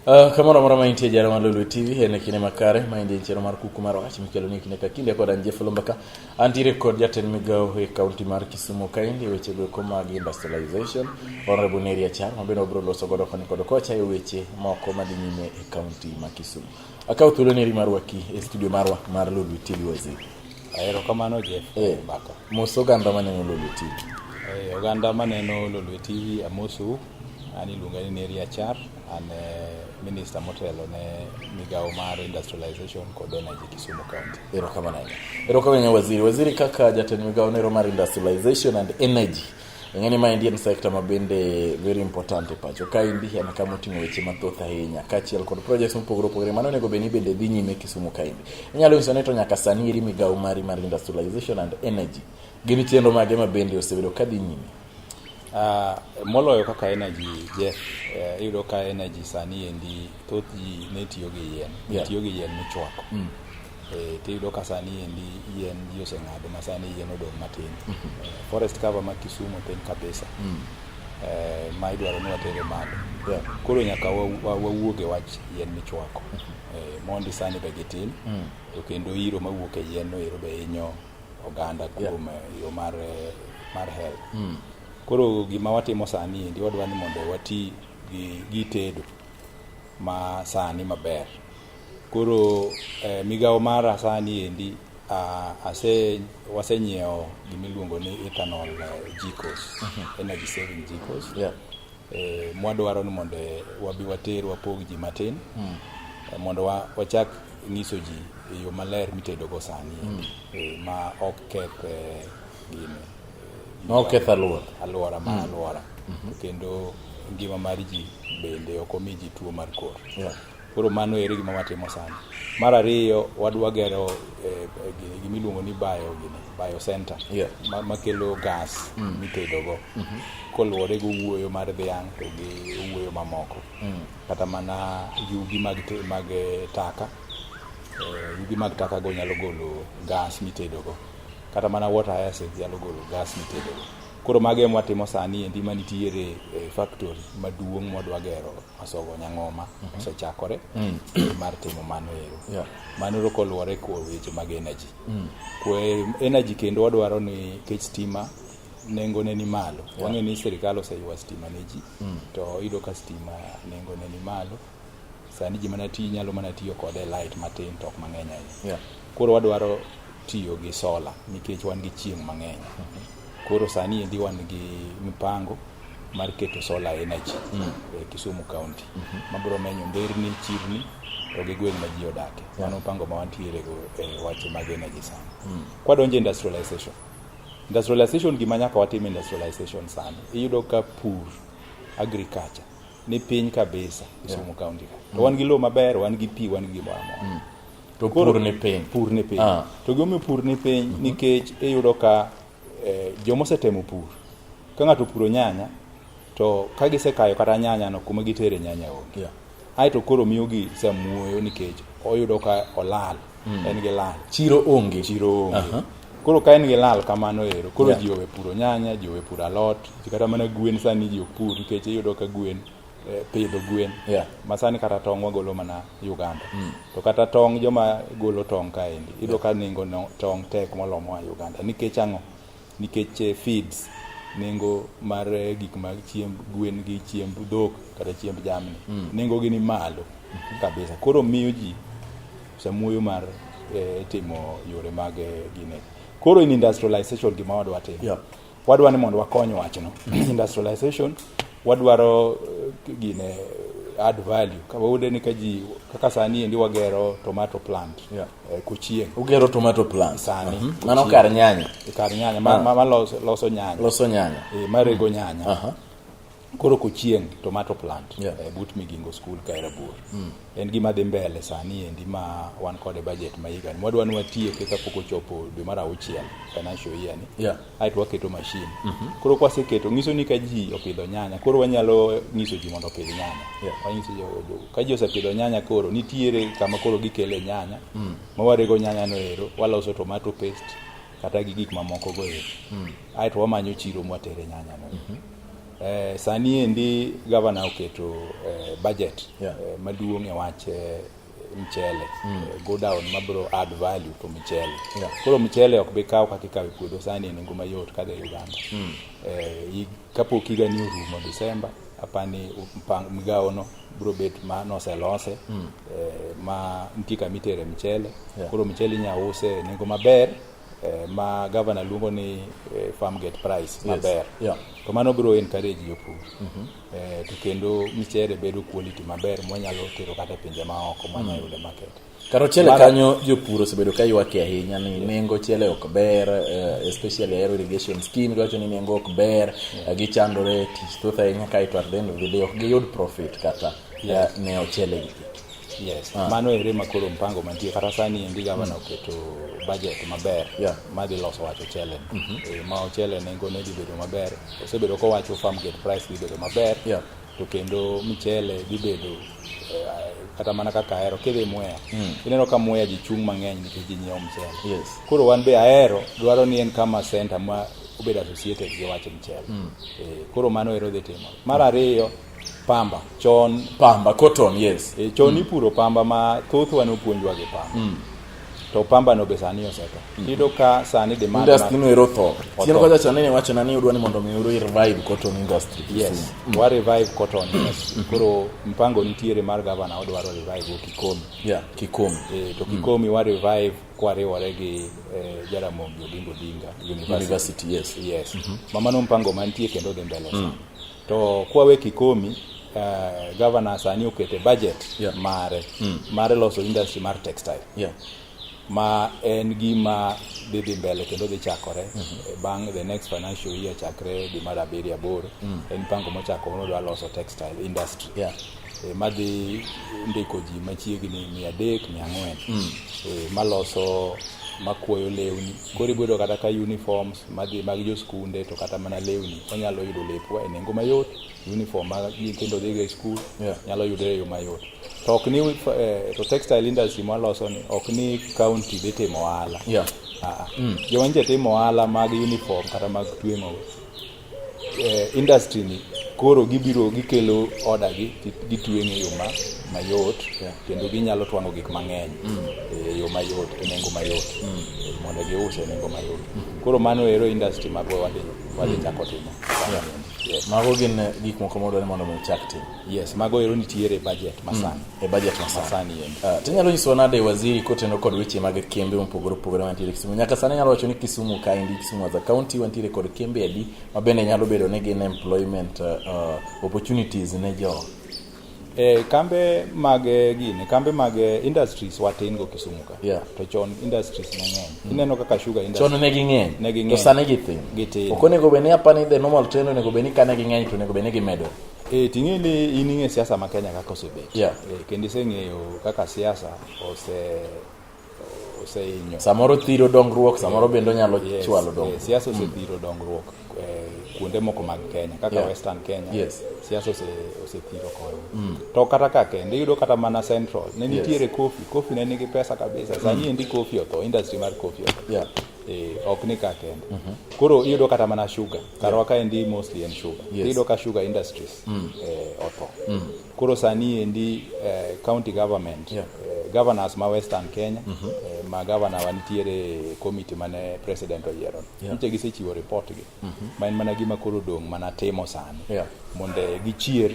Kamoro amora ma intie jara mar Lolwe TV en e kinde makare ma indie chenro mar kuku mar wach mikelo ni kinde ka kinde kod an Jeff Lombaka. Antiere kod jatend migawo e kaunti mar Kisumu kaendi e weche goeko mag industrialization Honorable Neria Achar ma bende wabiro loso godo koni kod kocha e weche moko madhi nyime e kaunti ma Kisumu. Akawo thuolo neri mar rwaki e studio marwa mar Lolwe TV waziri. Erokamano Jeff Mbaka. Mos oganda maneno Lolwe TV. Oganda maneno Lolwe TV amosou. An iluonga ni Neria Achar, an minister motelo ne migawo mar industrialization kod energy Kisumu County. Erokamano ahinya. Erokamano ahinya waziri. Waziri kaka jatend migawo nero mar industrialization and energy. Ing'e ni maendi en sector ma bende very important e pacho. Kaendi en kama oting'o weche mathoth ahinya kaachiel kod projects mopogore opogore mano onego bed ni bende dhi nyime Kisumu kaendi. Inyalo nyiso ni to nyaka sani eri migawo mari mar industrialization and energy gin chenro mage ma bende osebedo ka dhi nyime? Moloyo kaka energy Jeff, iyudo ka energy sani endi thoth ji ne tiyo gi yien, tiyo gi yien michwako. Tiyudo ka sani endi yien ji oseng'ado ma sani yien odong' matin. Forest cover ma Kisumu tin kabisa. Ma idwaro ni watere malo. Koro nyaka wawuog e wach yien michwako. Mondi sani be gitin. To kendo iro mawuok e yien no ero be hinyo oganda kuom yo mar health. Koro gima watimo sani endi wadwa ni mondo wati gi tedo ma sani maber. Koro migawo mara sani endi wasenyiewo gimiluongo ni ethanol jikos, energy saving jikos. Mwadwaro ni mondo wabi water wapog ji matin mondo wachak nyiso ji e yo maler mitedogo sani ma ok keth gini Ma ok keth alwora. Alwora ma alwora kendo ngima mar ji bende ok omi ji tuo mar kor. Koro mano ere gima watimo sani. Mar ariyo, wadwa gero gimiluongo ni bio gini, bio center makelo gas mitedogo koluwore gi owuoyo mar dhiang' to gi owuoyo mamoko. Kata mana yugi mag taka, yugi mag taka go nyalo golo gas mitedogo. Kata mana water hyacinth nyalo golo gas mitedogo. Koro mago ema watimo sani endi manitiere e factory maduong' mwadwa gero Masogo Nyang'oma osechakore mar timo mano ero. Mano ero koluwore kuom weche mag energy. Kwe energy kendo wadwaro ni kech stima nengone ni malo. Wang'e ni sirikal oseywa stima ne ji to iyudo ka stima nengone ni malo. Sani ji mana ti nyalo mana tiyo kode e light matin to ok mang'eny ahinya. Koro wadwaro tiyo gi solar nikech wan gi chieng' mang'eny. Koro sani endi wan gi mipango mar keto solar energy e Kisumu County mabiro menyo nderni, chirni to gi gweng' ma ji odake. Mano mpango ma wantiere go e weche mag energy sani. Kwadonjo e industrialization. Industrialization gima nyaka watim industrialization sani. Iyudo ka pur, agriculture ni piny kabisa Kisumu County ka. To wan gi lowo maber, wan gi pi, wan gi gimoro amora. To pur ni piny. Pur ni piny. To gimomiyo pur ni piny nikech iyudo ka jomosetemo pur, ka ng'ato opuro nyanya to ka gisekayo kata nyanya no kuma gitere nyanya onge. Aeto koro miyogi samuoyo nikech oyudo ka olal, en gi lal. Chiro onge. Chiro onge. Koro ka en gi lal kamano ero, koro ji owe puro nyanya, ji owe puro alot, kata mana gwen sani ji ok pur nikech iyudo ka gwen pidho gwen. Ma sani kata tong' wagolo mana Uganda. To kata tong' joma golo tong' kaendi, iyudo ka nengo no tong' tek moloyo moa Uganda. Nikech ang'o? Nikech feeds, nengo mar gik mag chiemb gwen gi chiemb dhok kata chiemb jamni, nengo gi ni malo kabisa. Koro miyo ji samuoyo mar timo yore mag gine. Koro in industrialization gima wadwa timo. Wadwa ni mondo wakony wachno. Industrialization wadwaro gine add value. Ka wayudo ni ka ji kaka sani endi wagero tomato plant Kochieng'. Ugero tomato plant. Sani. Mano kar nyanya. Kar nyanya ma loso nyanya. Loso nyanya. Marego nyanya. Koro Kochieng' tomato plant but Migingo School ka Rabuor. En gima dhi mbele sani endi ma wan kode budget ma higani. Mwadwa ni watieke kapok ochopo dwe mar auchiel financial year ni. Aeto waketo machine. Koro kwaseketo nyiso ni ka ji opidho nyanya, koro wanyalo nyiso ji mondo opidh nyanya. Wanyiso ka ji osepidho nyanya koro nitiere kama koro gikele nyanya. Ma warego nyanya no ero, waloso tomato paste kata gi gik mamoko go ero. Aeto wamanyo chiro mwatere nyanya no. Sani endi gavana oketo budget maduong' e wach mchele, godown mabro add value to mchele. Koro mchele ok bi kaw kaka ikawo e puodho sani e nengo mayot kadhi Uganda. Kapok higa ni orumo December, apani migawo no bro bet ma noselose, ma nitie kama itere mchele. Koro mchele inya use e nengo maber, ma gavana luongo ni farm gate price maber. To mano bro encourage jopur. To kendo mchele bedo quality maber mwanyalo tero kata e pinje maoko, mwanyalo yudo market. Kar ochele kanyo jopur osebedo ka ywak ahinya ni nengo ochele ok ber, especially Ahero irrigation scheme. Giwacho ni nengo ok ber, gichandore tich thoth ahinya, kaeto at the end of the day ok giyud profit kata ne ochele gi. Yes, mano ere ma koro mpango mantie kata sani endi gavana oketo budget maber madhi loso wach ochele. Ma ochele nengo ne dhi bedo maber. Osebedo kowacho farm gate price dhi bedo maber. To kendo michele dhi bedo kata mana kaka Ahero kidhi Mwea, ineno ka Mwea ji chung' mang'eny nikech ji nyiewo mchele. Koro wan be Ahero dwaro ni en kama center ma obedo associated gi wach mchele. Koro mano ero dhi timore. Mar ariyo, pamba. Chon Pamba, cotton, yes. Chon ipuro pamba ma thothwa nopuonjwa gi pamba. To pamba no be sani osetho. Iyudo ka sani demand Industry no ero tho. Chien kocha chon ne wachona ni udwa ni mondo mi uru revive cotton industry. Yes, wa revive cotton industry. Koro mpango nitiere mar gavana odwaro revive go Kikomi. Yeah, Kikomi. To Kikomi wa revive kwariwore gi Jaramogi Oginga Odinga University. University, yes. Yes. Ma mano mpango mantie kendo dhi mbele sani. To kwawe Kikomi, governor sani okete budget mare mar loso industry mar textile. Ma en gima dhi dhi mbele kendo dhi chakore bang' the next financial year, chakre dwe mar abiriyo aboro. En mpango mochako modwa loso textile industry madhi ndiko ji machiegni 300 400, maloso makuoyo lewni. Koro iboyudo kata ka uniforms madhi mag joskunde, to kata mana lewni wanyalo yudo lepwa e nengo mayot. Uniform ma nyithindo dhigo e skul nyalo yudore e yo mayot. To ok ni to textile industry mwaloso ni ok ni county dhi timo ohala. Joma nyiche timo ohala mag uniform kata mag tweng'o industry ni, koro gibiro gikelo order gi, gitweng'o e yo ma mayot kendo ginyalo twang'o gik mang'eny e yo mayot, e nengo mayot, mondo giuse e nengo mayot. Koro mano ero industry magwa wadhi chako timo. Yes. Mago gin gik moko modwa ni mondo mi uchak timo. Yes, mago ero nitiere e budget masani. E budget masani. Masani endi. Tinyalo nyisowa nade, waziri, koteno kod weche mag kembe mopogore opogore mantiere Kisumu? Nyaka sani nyalo wacho ni Kisumu kaendi, Kisumu as a county, wantiere kod kembe adi ma bende nyalo bedo ni gin employment opportunities ne jo Kambe mag gini, kambe mag industries watin go Kisumu ka. To chon industries ne ng'eny. Ineno kaka sugar industry. Chon ne ging'eny. Ne ging'eny. To sani githin. Githin. Ok onego bed ni, apani the normal trend onego bed ni ka ne ging'eny to onego bed ni gimedo. Ting'e ni in ing'e siasa ma Kenya kaka osebet. Kendo iseng'eyo kaka siasa osehinyo. Samoro thiro dongruok, samoro bende onyalo chwalo dongruok. Siasa osethiro dongruok kuonde moko mag Kenya kaka Western Kenya. Siasa osethiro koni. To kata ka kende iyudo kata mana Central ne nitiere coffee, coffee ne nigi pesa kabisa. Sani endi coffee otho, industry mar coffee otho. Ok ni ka kende. Koro iyudo kata mana sugar. Karwa ka endi mostly en sugar. Iyudo ka sugar industries otho. Koro sani endi county government, governors ma Western Kenya, ma governor wa nitiere committee mane president oyiero. Nyiche gisechiwo report gi. Ma en mana gima koro dong' mana timo sani. Mondo gichier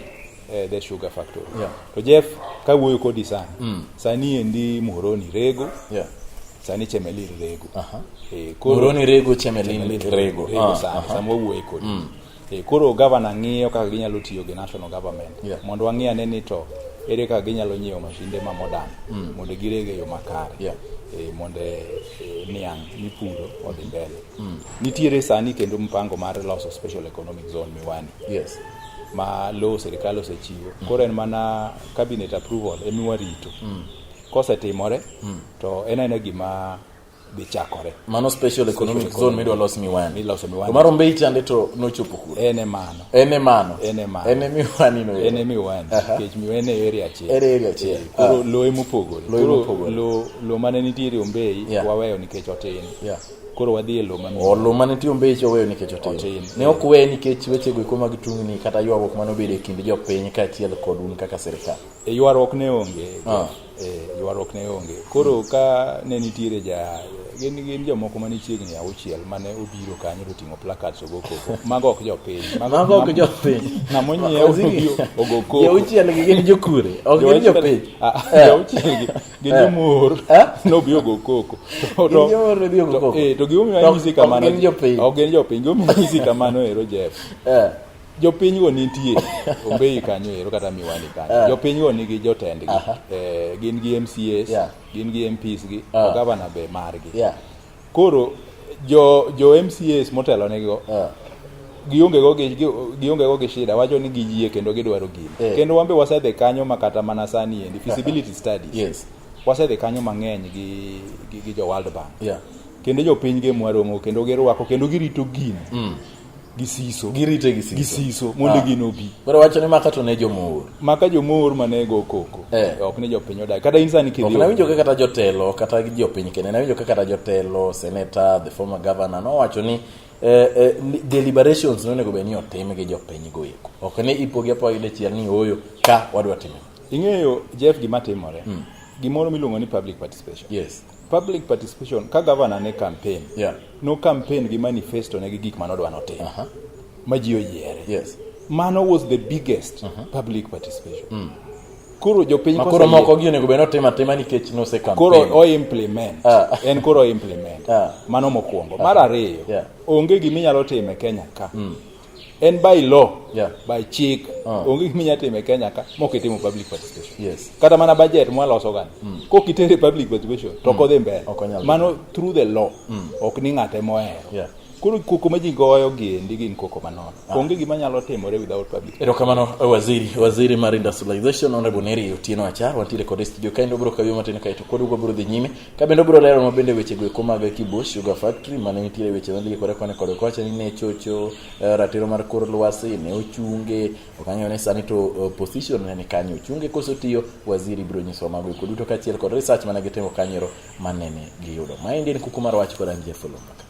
the sugar factory. To Jeff, kawuoyo kodi sani, sani endi Muhoroni rego, sani Chemelir rego. Koro Muhoroni rego, Chemelil rego. Rego sani, sama wawuoyo kodi. Koro governor ng'iyo kaka ginyalo tiyo gi national government mondo wang'i ane ni to ere kaka ginyalo nyiewo mashinde ma modern mondo gireg e yo makare, mondo niang' mipuro odhi mbele. Nitiere sani kendo mpango mar loso special economic zone Miwani ma lowo sirikal osechiwo. Koro en mana cabinet approval emiwarito. Kosetimore to en aena gima dhi chakore. Mano special economic zone midwa los Miwani. Miloso Miwani. To mar Ombei chande to nochopo kure? En e mano. En e mano. En e mano. En e Miwani no. En e Miwani. Nikech Miwani e area achiel. En e area achiel. Koro lo emopogore. Lo Koro emopogore. lo mane nitiere Ombei waweyo nikech otin. Koro wadhi e lo ma O lo mane nitie Ombei cha oweyo nikech otin. Otin. Ne ok weye nikech weche go eko mag tungni kata ywaruok mane obedo e kind jopiny kaachiel kod un kaka sirkal. E ywaruok ne onge. Ywaruok ne onge. Koro ka ne nitiere ja gin jomoko mane chiegni auchiel mane obiro kanyo to oting'o placards ogo koko. Mago ok jopiny. Mago ok jopiny. Ng'ama onyiewo obiro ogo koko. Jauchiel gi gin jokure. Ok gin jopiny. Jauchiel gi gin jomor nobiro ogo koko. Gin jomor nobiro ogo koko. To gimomiyo anyisi kamano. Ok gin jopiny. Ok gin jopiny. Gimomiyo anyisi kamano ero Jeff. Jopiny go nitie Ombei kanyo ero kata Miwani kanyo. Jopiny go nigi jotendgi. Gin gi MCAs, gin gi MPs gi, to governor be margi. Koro jo MCAs motelo negigo gionge go gi shida, wacho ni giyie kendo gidwaro gino. Kendo wan be wasedhi kanyo ma kata mana sani endi feasibility studies. Wasedhi kanyo mang'eny gi jo World Bank. Kendo jopiny gi mwaromo kendo girwako kendo girito gino. Gi siso. Girite gi siso. Gi siso mondo gino obi. Koro wacho ni maka to ne jomor. Maka jomor mane go koko. Ok ni jopiny odak. Kata in sani kidhi. Ok nawinjo kaka kata jotelo kata jopiny kende. Nawinjo kaka kata jotelo, senator, the former governor nowacho ni deliberations nonego bed ni otim gi jopiny go eko. Ok ni ipogi apoga dichiel ni ooyo ka wadwa timo. Ing'eyo Jeff gima timore. Gimoro miluongo ni public participation. Yes. Public participation ka governor ne campaign. No campaign gi manifesto ne gi gik mane odwa notim. Ma ji oyiere. Mano was the biggest public participation. Koro jopiny Ma koro moko gi onego bed notim atima nikech nose campaign. Koro o implement. En koro o implement. Mano mokwongo. Mar ariyo, onge gima inyalo timo e Kenya ka. En by law, by chik, onge gima inyalo timo e Kenya ka mok itimo public participation. Kata mana budget mwaloso gani. Kok itere public participation to ok odhi mbele. Mano through the law, ok ni ng'ate mohero. Koro koko ma ji goyo giendi gin koko manono. Onge gima nyalo timore without public. Erokamano waziri mar industrialization Honorable Nerio Otieno Achar wantiere kode e studio kaendi obiro kawiyo matin kaeto kod wabiro dhi nyime ka bende obiro lero bende weche go eko mag Kibos Sugar Factory mane nitiere weche mandikore koni kod kocha ni ne chocho ratiro mar kor lwasi ne ochunge ok ang'eyo ni sani to position ne ni kanyo ochunge koso tiyo waziri biro nyisowa mago eko duto kaachiel kod research mane gitimo kanyo manene giyudo. Maendi en kuku mar wach kod an Jeff Olumba.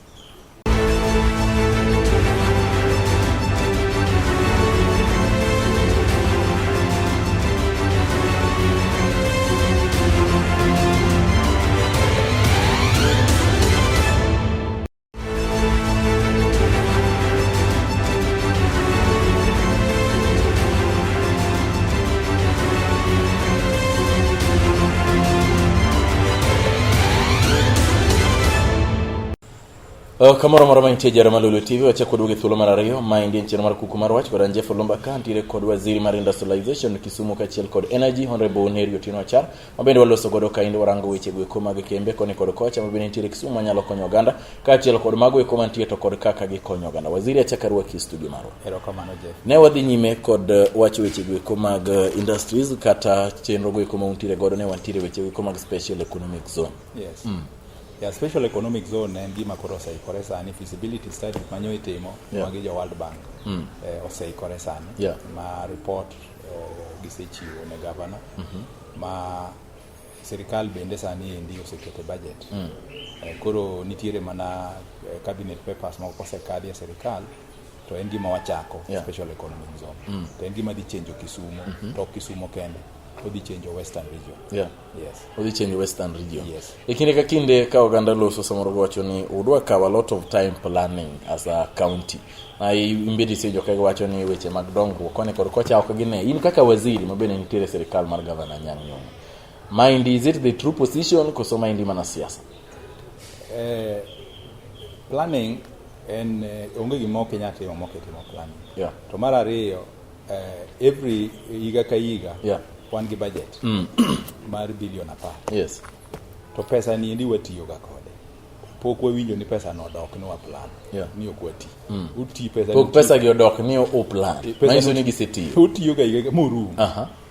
Kamoro amora mantie jara mar Lolwe TV wachako duogo e thuolo mar ariyo maendi en chenro mar kuku mar wach kod an Jeff Olumba ka ntiere kod waziri mar industrialization Kisumu kaachiel kod energy Honorable Nerio Otieno Achar ma bende waloso godo kaendi warango weche go eko mag kembe koni kod kocha ma bende nitiere Kisumu manyalo konyo oganda kaachiel kod mago eko mantie to kod kaka gikonyo oganda. Waziri achako arwaki e studio marwa. Erokamano Jeff. Ne wadhi nyime kod wacho weche go eko mag industries kata chenro go eko ma untiere godo ne wantiere weche go eko mag special economic zone. Yes. Yeah, special economic zone en gima koro oseikore sani, feasibility study manyo itimo magi jo World Bank oseikore sani ma report gisechiwo ne governor ma sirikal bende sani endi osekete budget. Koro nitiere mana cabinet papers moko kosekadhi e sirikal to en gima wachako special economic zone. To en gima dhi chenjo Kisumu, to ok Kisumu kende, odhi chenjo Western region. Yes. Odhi chenjo Western region. Yes. E kinde ka kinde ka oganda loso samoro giwacho ni udwa kawo a lot of time planning as a county. Ma imbedi isejo ka giwacho ni weche mag dongruok koni kod kocha ok gine. In kaka waziri ma bende nitiere e sirikal mar Governor Anyang' Nyong'o. Maendi is it the true position koso maendi mana siasa? Planning en onge gima ok inyal timo mok itimo planning. To mar ariyo, every higa ka higa wan gi budget mar bilion 10. To pesa ni endi watiyo ga kode. Pok wawinjo ni pesa no odok ni wa plan. Ni ok wati. Uti pesa Pok pesa gi odok ni u plan. Pesa Manyiso no ni gisetiyo. Utiyo ga higa morumo.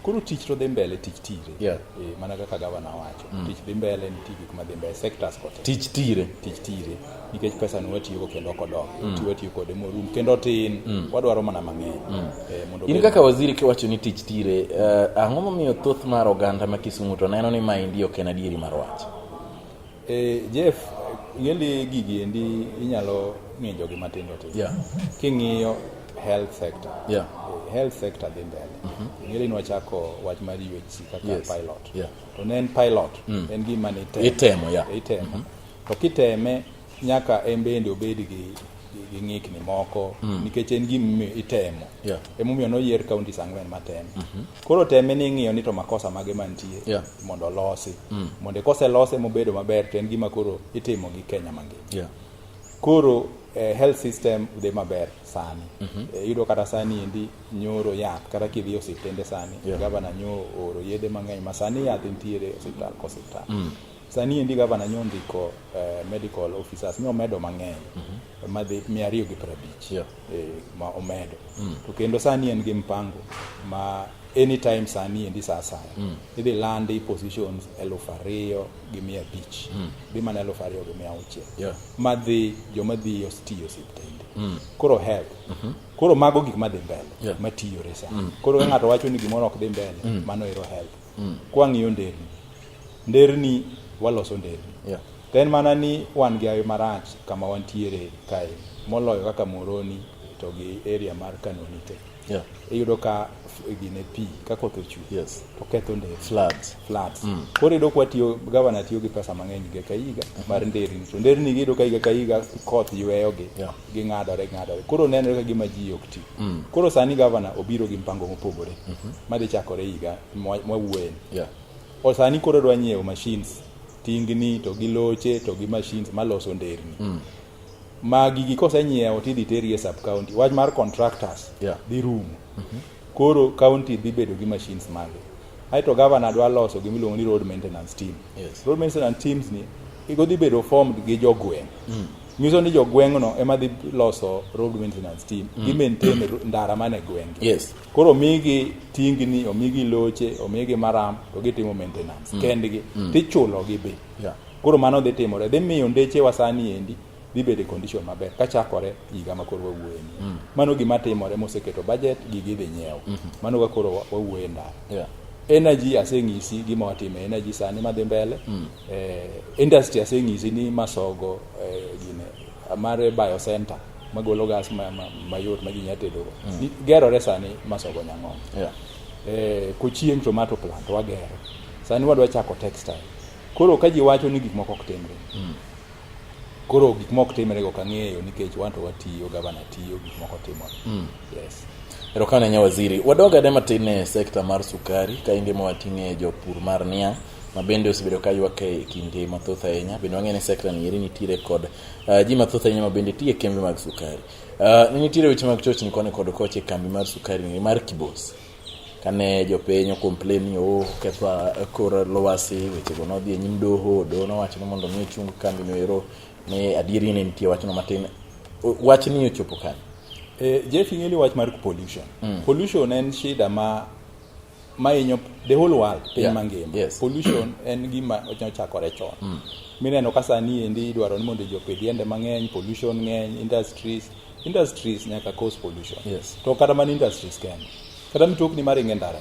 Koro tich to dhi mbele, tich tire. Mana kaka gavana wacho, tich dhi mbele, nitie gik madhi mbele, sectors go te. Tich tire. Tich tire nikech pesa no watiyogo kendo ok odok. Watiyo kode morum kendo otin, wadwaro mana mang'eny mondo In obed kaka waziri kiwacho ni tich tire, ang'o momiyo thoth mar oganda ma Kisumu to neno ni maendi ok en adieri mar wach? Jeff, ing'eni gigi endi inyalo ng'injogi matindo tindo. King'iyo health sector, health sector dhi mbele. Ing'eni ni wachako wach mar UHC kaka pilot. To ne en pilot, en gima ne itemo. Itemo, yeah. Itemo. To kiteme nyaka en bende obed gi ng'ikni moko, nikech en gima itemo. Emomiyo noyier counties 4 mateme. Koro teme ni ing'iyo ni to makosa mage mantie mondo olosi. Mondo koselose mobedo maber to en gima koro itimo gi Kenya mangima. Koro health system dhi maber sani. Iyudo kata sani endi nyoro yath, kata kidhi e osiptende sani, gavana nyo ooro yedhe mang'eny ma sani yath nitiere e osiptal kosiptal. Sani endi gavana nyo ondiko medical officers, nyo omedo mang'eny madhi 250 ma omedo. To kendo sani en gi mpango ma anytime sani endi sa asaya idhi landi positions 2500, dhi mana 2600 madhi joma dhi tiyo osiptende. Koro health, koro mago gik madhi mbele matiyore sani. Koro ka ng'ato wacho ni gimoro ok dhi mbele, mano ero health. Kwang'iyo nderni, nderni waloso nderni. To en mana ni wan gi hawi marach kama wantiere kae moloyo kaka Moroni to gi area mar Kanoni te. Iyudo ka gine pi ka koth ochwe to ketho nderni. Floods. Floods. Koro iyudo ka watiyo, gavana tiyo gi pesa mang'eny higa ka higa mar nderni. To nderni gi iyudo ka higa ka higa koth yweyogi, ging'adore ging'adore. Koro nenore ka gima ji ok ti. Koro sani gavana obiro gi mpango mopogore madhi chakore higa mwawuoye ni. O sani koro dwa nyiewo machines, tingni to gi loche to gi machines maloso nderni. Ma gigi kosenyiewo tidhi tergi e sub county. Wach mar contractors dhi rumo. Koro county dhi bedo gi machines mage. Aeto gavana dwa loso gima iluongo ni road maintenance team. Road maintenance teams ni igo dhi bedo formed gi jogweng'. Nyiso ni jogweng'no ema dhi loso road maintenance team. Gi maintain ndara mane gweng'gi. Koro omigi tingni, omigi loche, omigi maram to gitimo maintenance kendgi. Tichulogi be. Koro mano dhi timore. Dhi miyo ndechewa sani endi dhi bedo e condition maber kachakore higa ma koro wawuoye ni. Mano gima timore moseketo budget, gigi idhi nyiew. Mano ka koro wawuoye ndara. Energy aseng'isi gima watimo e energy sani madhi mbele. Industry aseng'isi ni Masogo gine mar biocenter magolo gas mayot ma ji nyalo tedogo. Gerore sani Masogo Nyang'ong. Kochieng' tomato plant wagero. Sani wadwa chako textile. Koro ka ji wacho ni gik moko ok timre. Koro gik moko timre go kang'eyo nikech wan to watiyo, gavana tiyo, gik moko timore. Yes. Erokamano ahinya waziri. Wadog ane matin e sekta mar sukari ka inde ma wating'e jopur mar niang' ma bende osebedo ka ywak e kinde mathoth ahinya. Bende wang'eyo ni sekta ni eri nitiere kod ji mathoth ahinya ma bende tiyo e kembe mag sukari. Ne nitiere weche mag chochni koni kod kocha e kambi mar sukari ni mar Kibos. Kane jopiny o-complain ni oketho kor lwasi, wechego nodhi e nyim doho, doho nowacho ni mondo mi ochung kambi no ero ni adieri ne nitie wachno matin. Wachni ochopo kanye? Jeff, ing'e ni wach mar pollution. Pollution en shida ma hinyo the whole world, piny mangima. Pollution en gima ochakore chon. Mineno ka sani endi idwaro ni mondo ji opidh yiende mang'eny, pollution ng'eny, industries nyaka cause pollution. To kata mana industries kende. Kata mitokni maringo e ndara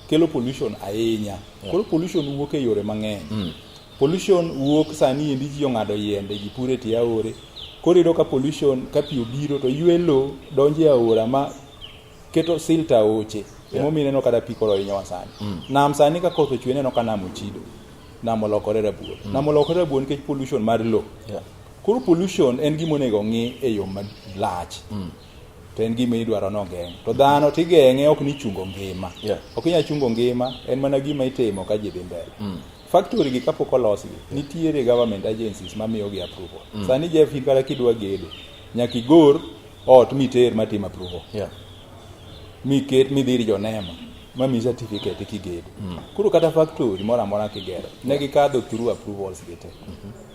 kelo pollution ahinya. Koro pollution wuok e yore mang'eny. Pollution wuok sani endi ji ong'ado yiende, ji puro e tie aore. Koro iyudo ka pollution ka pi obiro to ywe lo donjo e aora ma keto silt aoche. Emomiyo ineno kata pi koro hinyowa sani. Nam sani ka koth ochwe ineno ka nam ochido. Nam olokore rabuor. Nam olokore rabuor nikech pollution mar lo. Koro pollution en gima onego ong'i e yo malach. To en gima idwaro nogeng'. To dhano tigeng'e ok ni chungo ngima. Ok inyal chungo ngima, en mana gima itimo ka ji dhi mbele. Factory gi kapok olosgi, nitiere government agencies mamiyogi approval. Sani Jeff, in kata kidwa gedo, nyaka igor ot miter matim approval. Miket midhi ir jonema mamiyi certificate kigedo. Koro kata factory moro amora kigero, ne gikadho through approvals gi te.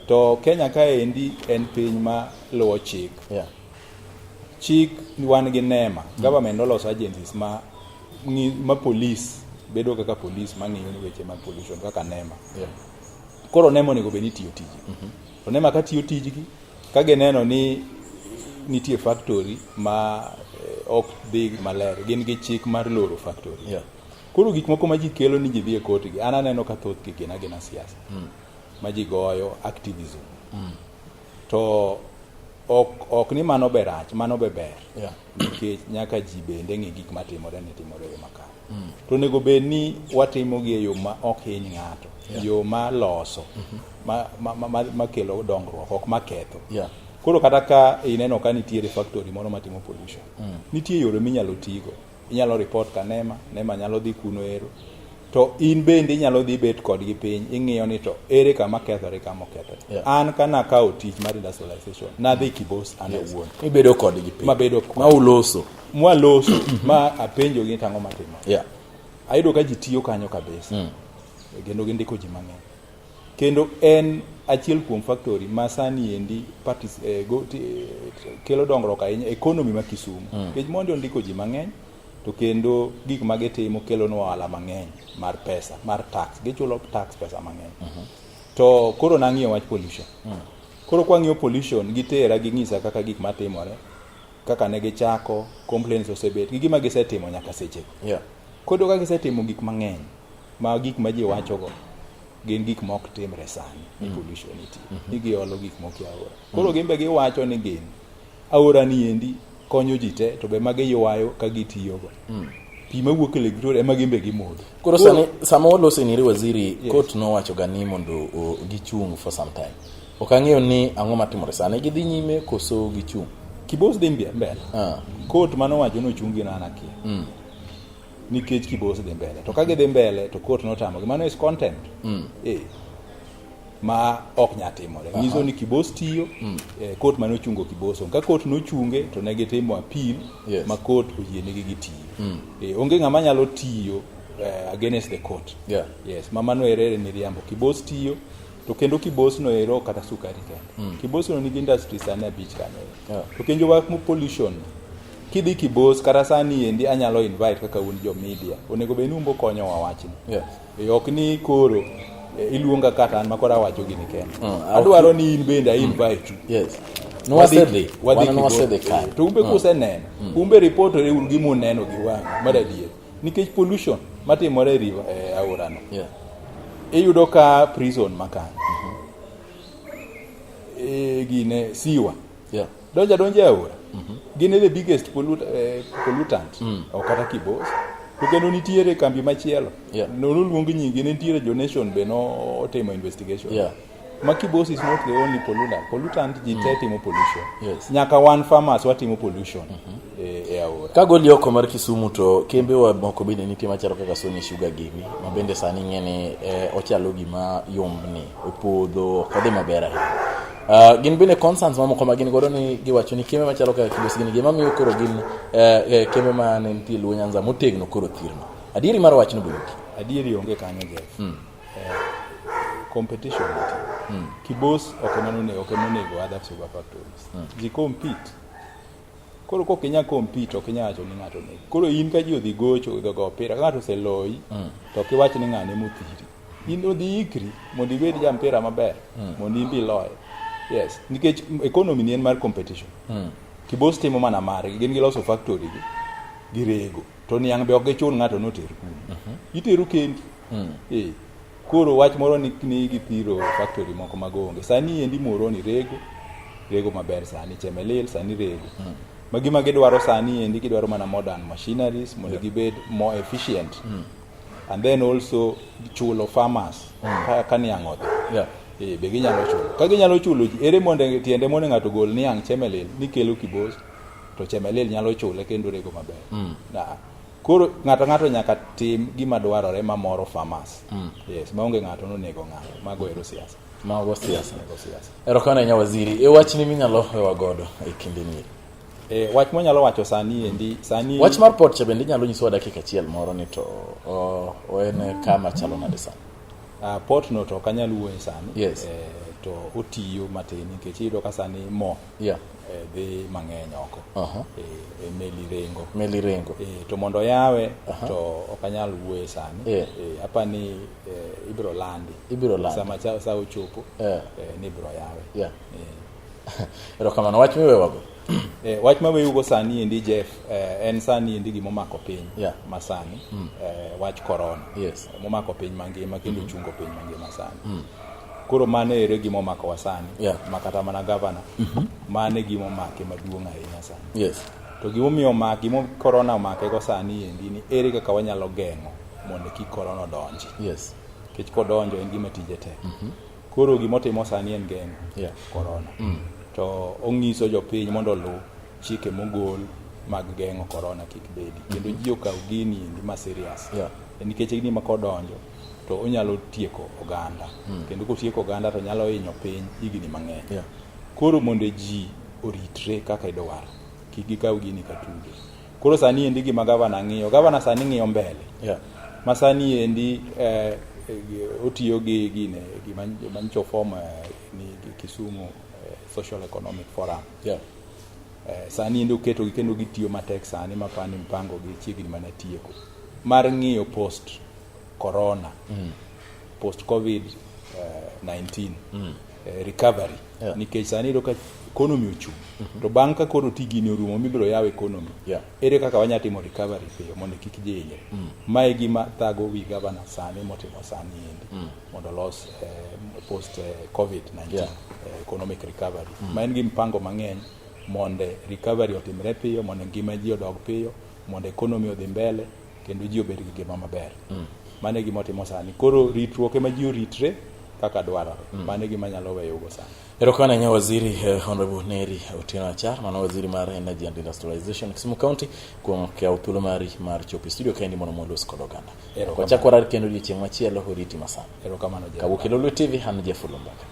To Kenya kaendi en piny ma luwo chik. Chik wan gi NEMA. Government oloso agencies ma police. bedo kaka police mang'iyo ni weche mag pollution kaka NEMA. Yeah. Koro NEMA onego bed ni tiyo tijgi. To NEMA ka tiyo tijgi, ka gineno ni nitie factory ma ok dhi maler, gin gi chik mar loro factory. Yeah. Koro gik moko ma ji kelo ni ji dhi e court gi, an aneno ka thothgi gin agina siasa. Ma ji goyo activism. To ok ni mano be rach, mano be ber. Yeah. Nikech nyaka ji bende ng'e gik matimore ni timore e yo makare. To onego bed ni watimo gi e yo ma ok hiny ng'ato. Yeah. Yo ma loso, ma kelo dongruok, ok ma ketho. Yeah. Koro kata ka ineno ka nitiere factory moro matimo pollution, nitie yore minyalo tigo. Inyalo report ka NEMA, NEMA nyalo dhi kuno ero. To in bende inyalo dhi bet kodgi piny, ing'iyo ni to ere kama kethore, kama okethore. Yeah. An ka nakawo tich mar industrialization, nadhi Kibos an awuon. Ibedo kodgi piny. Mabedo kodgi. Ma uloso. Mwaloso, ma apenjogi ni tang'o matimore. Yeah. Ayudo ka ji tiyo kanyo kabisa. Kendo gindiko ji mang'eny. Kendo en achiel kuom factory ma sani endi kelo dongruok ahinya economy ma Kisumu. Nikech mondi ondiko ji mang'eny, to kendo gik ma gitimo kelo nwa ohala mang'eny mar pesa, mar tax. Gichulo tax pesa mang'eny. To koro nang'iyo wach pollution. Koro kwang'iyo pollution, gitera ging'isa kaka gik matimore, kaka ne gichako, complaints osebet, gi gima gisetimo nyaka sechego. Yeah. Koro ka gisetimo gik mang'eny, ma gik ma ji wachogo gin gik ma ok timre sani, ni pollution nitie, ni giolo gik moko e aora. Koro gin be giwacho ni gin aora ni endi konyo ji te, to be ma giywayo ka gitiyogo. Pi mawuok e Lake Victoria ema gin be gimodho. Koro sani sama walose niri waziri, Yes. court nowacho ga ni mondo gichung for some time. Ok ang'eyo ni ang'o matimore sani, gidhi nyime koso gichung'? Kibos dhi mbele. Ah. Court manowacho ni ochung' gi an akia. Nikech Kibos dhi mbele. To ka gidhi mbele to court notamogi. Mano is contempt. Ma ok nyal timore. Nyiso ni Kibos tiyo, court mane ochungo Kibos. Ka court nochunge to ne gitimo appeal Yes. ma court oyienegi gitiyo. Onge ng'ama nyalo tiyo against the court. Yeah. Yes, ma mano ere miriambo. Kibos tiyo to kendo Kibos no ero kata sukari kende. Kibos no nigi industry sani 5 kanyo. Yeah. To kendo wach mo pollution kidhi Kibos kata sani endi anyalo invite kaka un jo media. Onego bed ni umbo konyowa wachni. Yes. Ok ni koro iluonga kata an makoro awacho gini kende. Adwaro ni in bende a invite u. Yes. Nwasedhi. Wadhi Wan nwasedhi Kibos. kanyo. To umbe kuseneno, umbe report uru gima uneno gi wang'u mar adier. Nikech pollution matimore e river, aora no. Yeah. Iyudo ka prison makanyo. Gine siwa. Yeah. Donja donja e aora. Gin e the biggest pollutant. Ok kata Kibos. To kendo nitiere kambi machielo. Yeah. Noluong nyingi, nitiere jo Nation be notimo investigation. Yeah. Ma Kibos is not the only pollutant. Pollutant ji te timo pollution. Yes. Nyaka wan farmers watimo pollution e aora. Ka goli oko mar Kisumu to kembe wa moko bende nitie machalo kaka Sony Sugar gini, ma bende sani ing'e ni ochalo gima yombni, opodho, ok odhi maber ahinya. Gin bende concerns mamoko ma gin godo ni giwacho ni kembe machalo kaka Kibos gini gima miyo koro gin kembe ma ne nitie Luo Nyanza motegno koro thirno. Adieri mar wachno be nitie? Adieri onge kanyo Jeff. Competition nitie. Kibos ok ema nonego, ok ema onego other sugar factories. Ji compete. Koro kok inyal compete, ok inyal wacho ni ng'ato onego. Koro in ka ji odhi gocho, odhi go opira, ka ng'ato oseloyi, to ok iwach ni ng'ane mothiri. In odhi ikri mondo ibed ja mpira maber, mondo in be iloye. Yes, nikech economy ni en mar competition. Kibos timo mana margi, gin giloso factory gi, girego. To niang' be ok gichun ng'ato noter kuno. Itero kendi. Koro wach moro ni githiro factory moko mag onge. Sani endi Muhoroni rego maber sani, Chemelil sani rego. Ma gima gidwaro sani endi gidwaro mana modern machineries mondo gibed more efficient. And then also chulo farmers ka niang' odhi. Yeah. Be ginyalo chulo. Ka ginyalo chulo ji, ere mondo tiende mondo ng'ato gol niang' Chemelil ni kelo Kibos, to Chemelil nyalo chule kendo rego maber. Na, koro ng'ato ng'ato nyaka tim gima dwarore mamoro farmers. Yes, maonge ng'ato nonego ng'ato. Mago ero siasa. Mago siasa. Mago siasa. Erokamano ahinya waziri. E wachni minyalo wewa godo e kinde ni. Wach mwanyalo wacho sani endi, sani Wach mar port cha bende inyalo nyisowa dakika achiel moro ni to en kama chalo nade sani? Port no to ok anyal wuoye sani. Yes. To otiyo matin nikech iyudo ka sani mo dhi mang'eny oko. E meli ringo. Meli ringo. To mondo oyawe to ok anyal wuoye sani. Apani ibiro landi. Ibiro landi. Sama sa ochopo ni ibiro yawe. Erokamano, wach miwewago. Wach maweyugo sani endi Jeff, en sani endi gimomako piny masani, wach corona. Momako piny mangima kendo chungo piny mangima sani. Koro mano ere gimomako wa sani. Ma kata mana gavana. Mano e gimomake maduong' ahinya sani. To gimomiyo omake, gimo corona omake go sani endi ni ere kaka wanyalo geng'o mondo kik corona odonji. Nikech kodonjo en gima tije tek. Koro gimotimo sani en geng'o corona. To ong'iso jopiny mondo oluw chike mogol mag geng'o corona kik bedi. Kendo ji okaw gini endi ma serious. Nikech gini ma kodonjo to onyalo tieko oganda. Kendo kotieko oganda to nyalo hinyo piny higni mang'eny. Koro mondo ji oritre kaka idwaro, kik gikaw gini ka tugo. Koro sani endi gima gavana ng'iyo, gavana sani ng'iyo mbele. Ma sani endi otiyo gi gine gima manyicho form ni Kisumu Social Economic Forum. Sani endi oketogi kendo gitiyo matek sani mapani mpango gi chiegni mana tieko mar ng'iyo post corona, post covid 19 recovery. Nikech sani iyudo ka economy ochung', to bang' ka koro ti gini orumo mibiro yaw economy, ere kaka wanya timo recovery piyo mondo kik ji hinyre. Mae gima thago wi gavana sani motimo sani endi mondo olos post covid 19 economic recovery, ma en gi mpango mang'eny mondo recovery otimre piyo, mondo ngima ji odog piyo, mondo economy odhi mbele kendo ji obed gi ngima maber. Mano e gima otimo sani. Koro ritruok ema ji oritre kaka dwarore. Mano e gima anyalo weyogo sani. Erokamano ahinya waziri, Honorable Neri Otieno Achar, mano waziri mar Energy and Industrialization Kisumu County, kuom kawo thuolo mari mar chopo e studio kaendi mondo molos kod oganda. Erokamano. Wachak warar kendo odiochieng' machielo, oriti masana. Erokamano, Jeff. Kawuok e Lolwe TV, an Jeff Olumbaka.